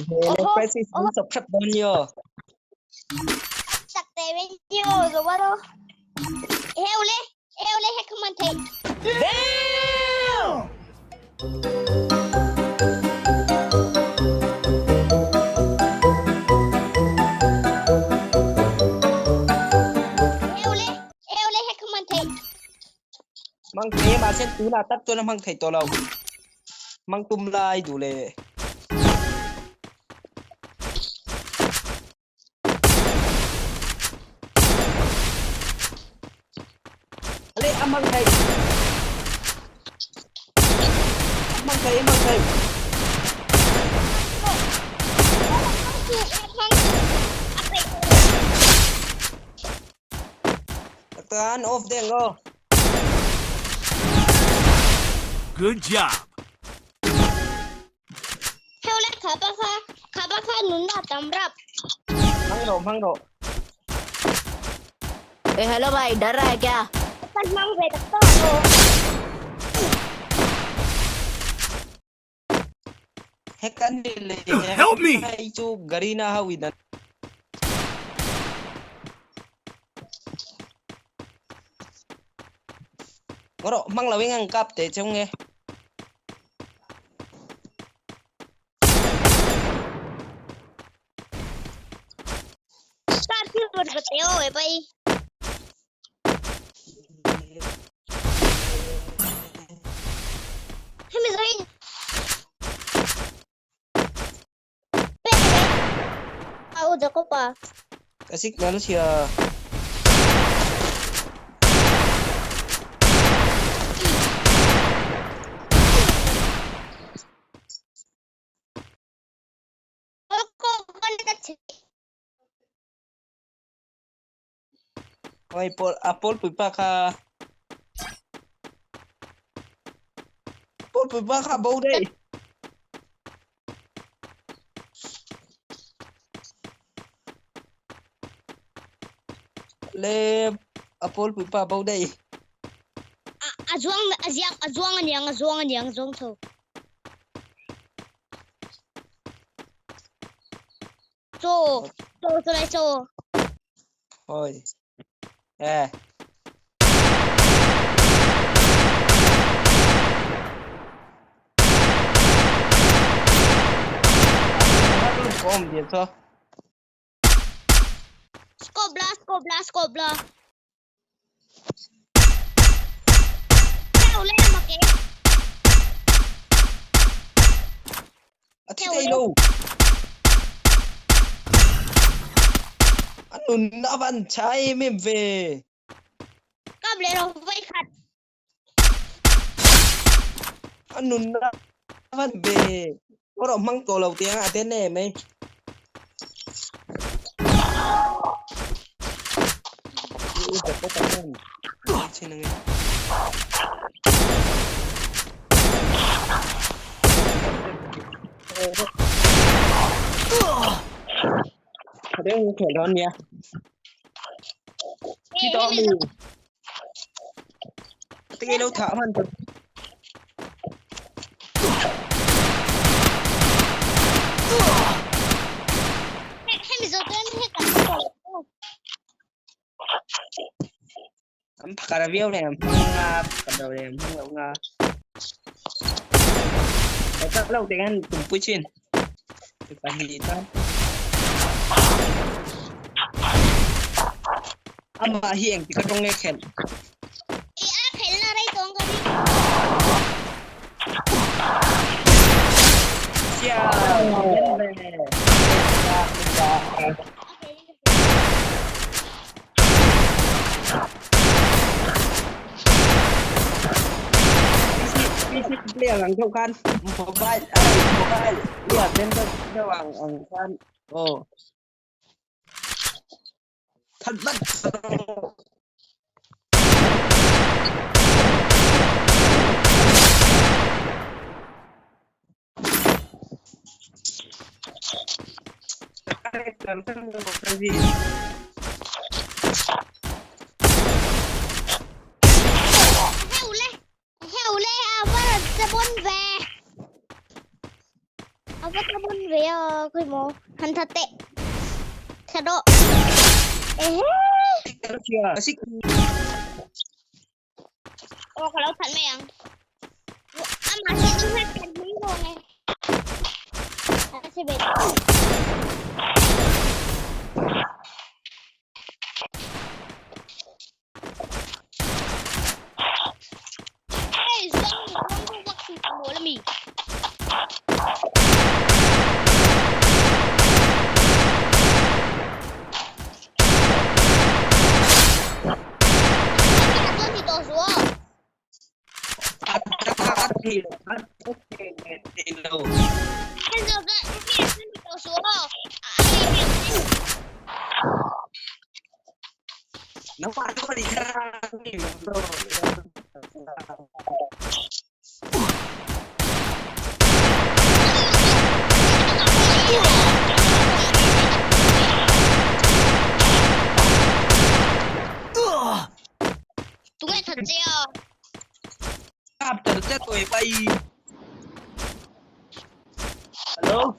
Oho, Crisis oho. min chawp hrep dawn nio. Tak te ven nio zo wa ro. Heo le, heo le he come on thei. Damn! Heo le, heo le he come on thei. Mang thei ma sen tuna tak chuan a hmang thei tawh lo. Mang tum lai duh le. Le a hmang thei. A hmang thei, a hmang thei. Tan off deng o. Good job. Heo le kha pa kha, kha pa kha nun na tam rap. Hmang rawh, hmang rawh. ए hello भाई डर रहा है क्या Kan hmang ve tak tak o. Hek an ni le. Help me! Hei chu Garena ho in an Ngawh hmang lo in an kap teh cheu nge. Kap hi vun ka teo e pai. Hemi zo hin. Pe. Au Jacoba. Ka signal sia. Oi Paul, a Paul pui pa kha. Paul pui pa kha bo dei. Le a Paul pui pa bo dei. A zuang a ziak a zuang aniang a zuang aniang a zuang tho. Chaw chaw chaw lai chaw. Oi. Eh. Kom dia cho. Scope la scope la scope la. Heo le ma ke. A thi thei lo. An nun a van tha em em ve. Kap le ro vai khat. An nun a van ve. Có rộng măng tổ đầu tiếng à tên này mày. Ui, giật có cả không? Trên này. Thế không thể đón nhỉ? Khi đó mình cái đâu thảมัน Hemi zo ten he kan ko. An phakar viau le hmang nga phakar lo le hmang lo nga. Ka lo te han tumpui chin. Pahnih tan. Amah hi eng ti ka tawng nge khelh. I a khelh na rei tawng ka ring. Sia Player ang thâu khan mobile ay mobile iya den ka ang ang khan oh thật bất Heo le heo le a va ta bon ve. A va ta bon ve a khawi maw han that teh that rawh ehe aw ka lo that mai ang amah hi chu hriat that mai dawn e a si ve Hey, zong zong vak su mawl ami. Tunge that che a? Kap tar che toi pai. Hello.